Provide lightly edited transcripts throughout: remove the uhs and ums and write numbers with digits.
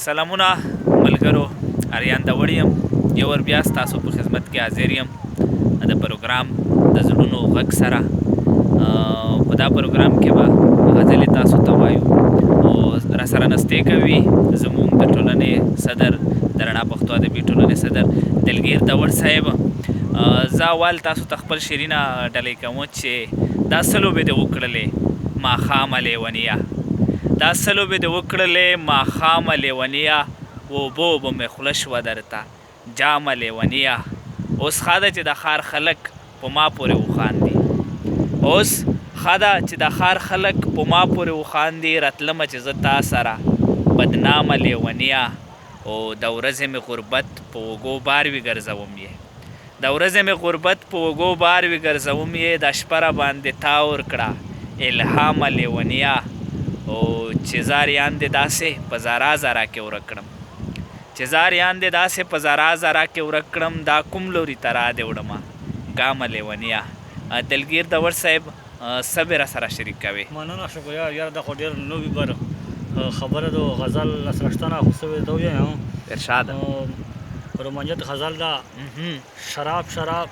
سلامونه ملګرو، اریان داوړ یم، یو ور بیا ستاسو په خدمت کې حاضر یم د پروګرام د زړونو غږ سره. په دا پروګرام کې به غزلې تاسو ته وایو او را سره نستې کوي زموږ د ټولنې صدر، د رڼا پښتو ادبي ټولنې صدر دلګیر داوړ صاحب. زه اول تاسو ته خپل شعرونه ډالۍ کوم چې دا څه لوبې دې وکړلې ماښامه لیونیه، دا څه لوبې دې وکړلې ماښامه لیونیه، اوبه اوبه مې خوله شوه درته جامه لیونیه. اوس ښه ده چې د ښار خلک په ما پورې وخاندي، اوس ښه ده چې د ښار خلک په ما پورې وخاندي، راتلمه چې زه تا سره بدنامه لیونیه. او د ورځې مې غربت په اوږو بار وي ګرځوم یې، د ورځې مې غربت په اوږو بار وي ګرځوم یې، دا شپه راباندې تاور کړه الهامه لیونیه. او چې زار یاندې داسې په زارا زارا کې ورک کړم، چې زار یاندې داسې په زارا زارا کې ورک کړم، دا کوم لوري ته را دې وړمه ګامه لیونیه. دلګیر داوړ صاحب څه به راسره شریک کوې؟ مننه، شکریه یار، دا خو ډېر نوي بر خبره ده، غزل سره شته نه، خو څه به درته ووایم. ارشاد. رومانیت غزل ده. شراب شراب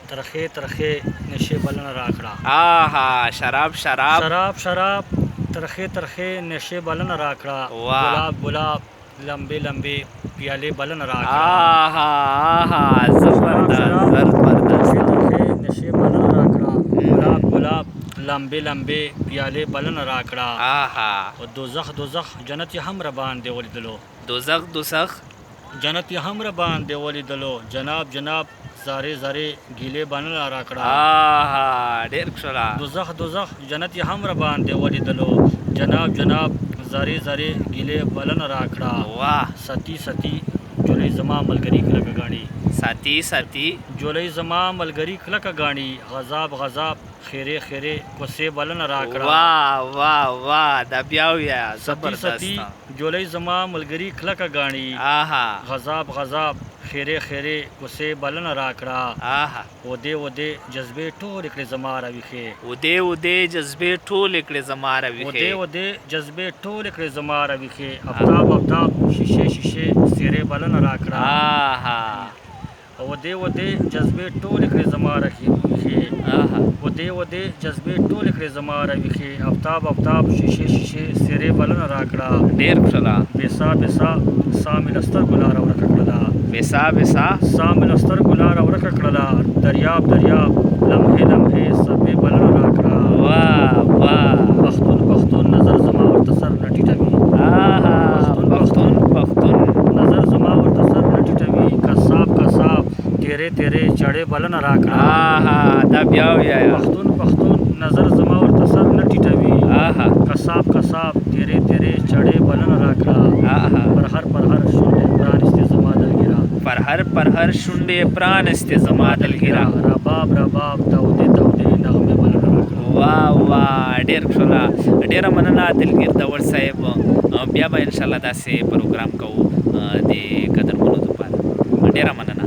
ترخې ترخې نشې بلنه راکړه. آها، شراب شراب، شراب شراب ترخې ترخې نشې بلنه راکړه، ګلاب ګلاب لمبې لمبې پیالې بلنه راکړه. آها آها، زبردست زبردست. ترخې نشې بلنه راکړه، ګلاب ګلاب لمبې لمبې پیالې بلنه راکړه. آها. او دوزخ دوزخ جنت یې هم رباندې ولیدلو، دوزخ دوزخ جنت یې هم رباندې ولیدلو، جناب جناب زارې زارې ګیلې بلنه راکړه. آها، ډېر ښکلا. دوزخ دوزخ جنت یې هم رباندې ولیدلو، جناب جناب زارې زارې ګیلې بلنه راکړه. واه. ستی ستی جولۍ زما ملګري کلکه ګاڼي، ساتي ساتي جولۍ زما ملګري کلکه ګاڼي، غذاب غذاب خیرې خیرې کوسې بلنه راکړه. واه واه واه، دا بیا ویایه. ستی ستی زبردست. جولۍ زما ملګري کلکه ګاڼي، آها، غذاب غذاب خیرې خیرې کوسې بلنه راکړه. آها. ودې ودې جذبې ټولې کړې زما راویښې، ودې ودې جذبې ټولې کړې زما ودې راویښې، ودې جذبې ټولې کړې زما راویښې، افتاب افتاب شیشې شیشې څېرې بلنه راکړه. آها. ودې ودې جذبې ټولې کړې زما راویښې، آها، ودې ودې جذبې ټولې کړې زما راویښې، افتاب افتاب شیشې شیشې څېرې بلنه راکړه. ډېر ښکلا. بېسا بېسا سا مې له سترګو لاره ورکه کړله، بېسا بېسا سا مې له سترګو لاره ورکه کړله، دریاب دریاب لمحې لمحې څپې بلنه راکړه. واه واه. پښتون پښتون نظر زما ورته سر نه ټیټوي، آها، پښتون پښتون نظر زما ورته سر نه ټیټوي، قصاب قصاب تیرې تیرې چړې بلنه راکړه. آها، دا بیا ویایه. پښتون پښتون نظر زما ورته سر نه ټیټوي، آها، قصاب قصاب تیرې تیرې چړې بلنه راکړه. آها. پرهر پرهر شونډې پرانیستې زما دلګیره، پرهر پرهر شونډې پرانستې زما دلګیره، رباب رباب تودې تودې نغمې بلنه راکړه. واه واه، ډېر ښکلا، ډېره مننه دلګیر داوړ صاحب. بیا به انشاءالله داسې پروګرام کوو د قدرمنو دپاره. ډېره مننه.